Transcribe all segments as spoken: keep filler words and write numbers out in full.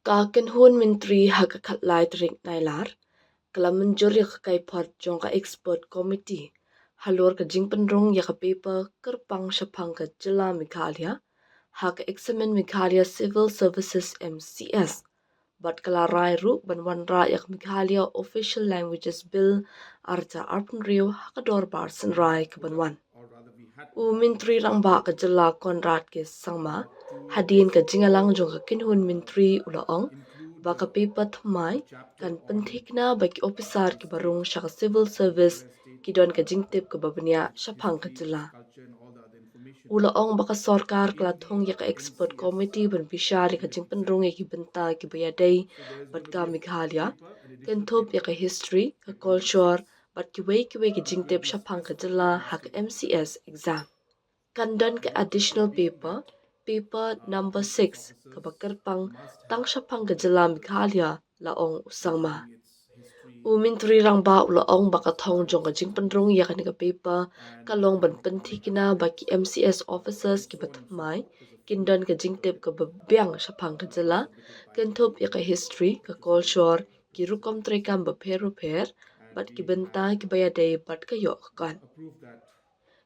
Ka kynhun myntri ha ka khatlai tarik Nailar ka la mynjur ïa ka kaiphod jong ka expert committee halor ka jingpynrung ïa ka paper kyrpang shaphang ka jylla Meghalaya ha ka Examine Meghalaya Civil Services, M C S, bad ka la rai ruh ban wanrah ïa ka Meghalaya Official Languages Bill ar hajar arphew hynriew ha ka dorbar synrai ka ban wan. U Myntri Rangbah ka jylla Conrad K Sangma, hadien ka jingïalang jong ka kynhun myntri, u la ong ba ka paper thymmai kan pynthikna ba ki ophisar kiba rung sha ka civil service ki don ka jingtip kaba bniah shaphang ka jylla. U la ong ba ka sorkar ka la thung ïa ka expert committee ban bishar ïa ka jingpynrung ïa ki bynta kiba ïadei bad ka Meghalaya, kynthup ïa ka history, ka culture bad kiwei kiwei ki jingtip shaphang ka jylla ha ka M C S exam. Kan don ka additional paper, paper number six, kaba kyrpang tang shaphang ka jylla Meghalaya, la ong u Sangma. U Myntri Rangbah u la ong ba ka thong jong ka jingpynrung ïa kane ka paper ka long ban pynthikna ba ki M C S officers kiba thymmai kin don ka jingtip kaba biang shaphang ka jylla, kynthup ïa ka history, ka culture, ki rukom treikam bapher bapher bad ki bynta kiba ïadei bad ka ïoh ka kot.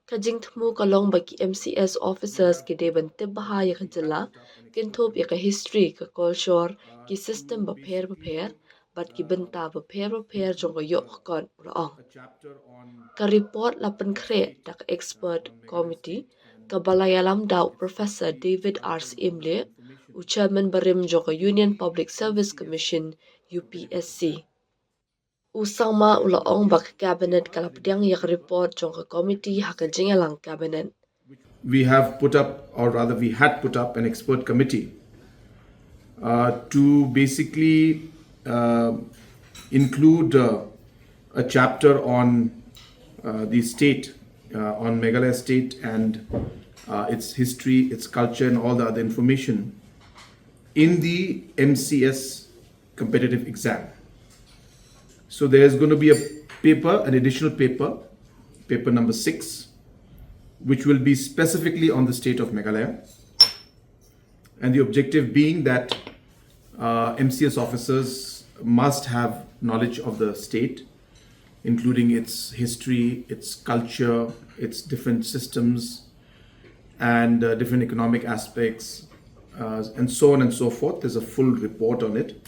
Ka jingthmu ka long ba ki M C S officers ki dei ban tip bha ïa ka jylla, kynthup ïa ka history, ka culture, ki system bapher bapher bad ki bynta bapher bapher jong ka ïoh ka kot, u la ong. Ka report la pynkhreh da ka expert committee kaba la ïalam da u Professor David R Syiem, u chairman barim jong ka Union Public Service Commission, U P S C. U Sangma u la ong ba ka cabinet ka la pdiang ïa ka report jong ka committee ha ka jingïalang cabinet. We have put up, or rather we had put up, an expert committee uh, to basically uh, include uh, a chapter on uh, the state, uh, on Meghalaya state and uh, its history, its culture, and all the other information in the M C S competitive exam. So there is going to be a paper, an additional paper, paper number six, which will be specifically on the state of Meghalaya. And the objective being that uh, M C S officers must have knowledge of the state, including its history, its culture, its different systems, and uh, different economic aspects, uh, and so on and so forth. There's a full report on it,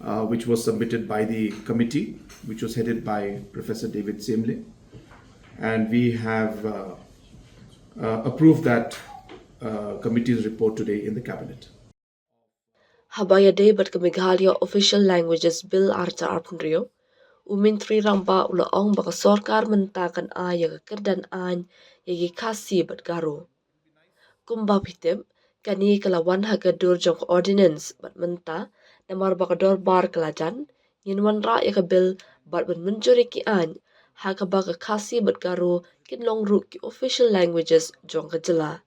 uh, which was submitted by the committee, which was headed by Professor David Syiem. And we have uh, uh, approved that uh, committee's report today in the cabinet. Haba ïadei bad ka Meghalaya Official Languages Bill ar hajar arphew hynriew, u Myntri Rangbah u la ong ba ka sorkar mynta kan ai ïa ka kyrdan aiñ ïa ki Khasi bad Garo. Kumba phi tip, kane ka la wan ha ka dur jong ka ordinance bad mynta, namar ba ka dorbar ka la jan, ngin wanrah ïa ka bill bad ban mynjur ïa ki aiñ ha kaba ka Khasi bad Garo kin long ruh ki official languages jong ka jylla.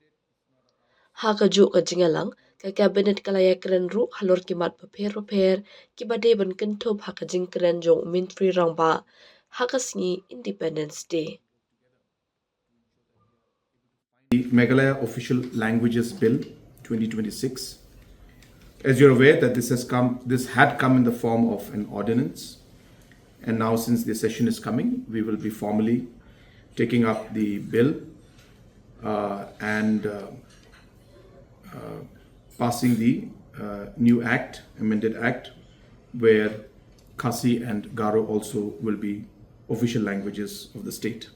Ha kajuh ka jingïalang, ka cabinet ka la ïakren ruh halor ki mat bapher bapher kiba dei ban kynthup ha ka jingkren jong u Myntri Rangbah ha ka sngi Independence Day. The Meghalaya Official Languages Bill twenty twenty-six. As you're aware that this has come, this had come in the form of an ordinance, and now since the session is coming, we will be formally taking up the bill uh, and uh, uh, passing the uh, new act, amended act, where Khasi and Garo also will be official languages of the state.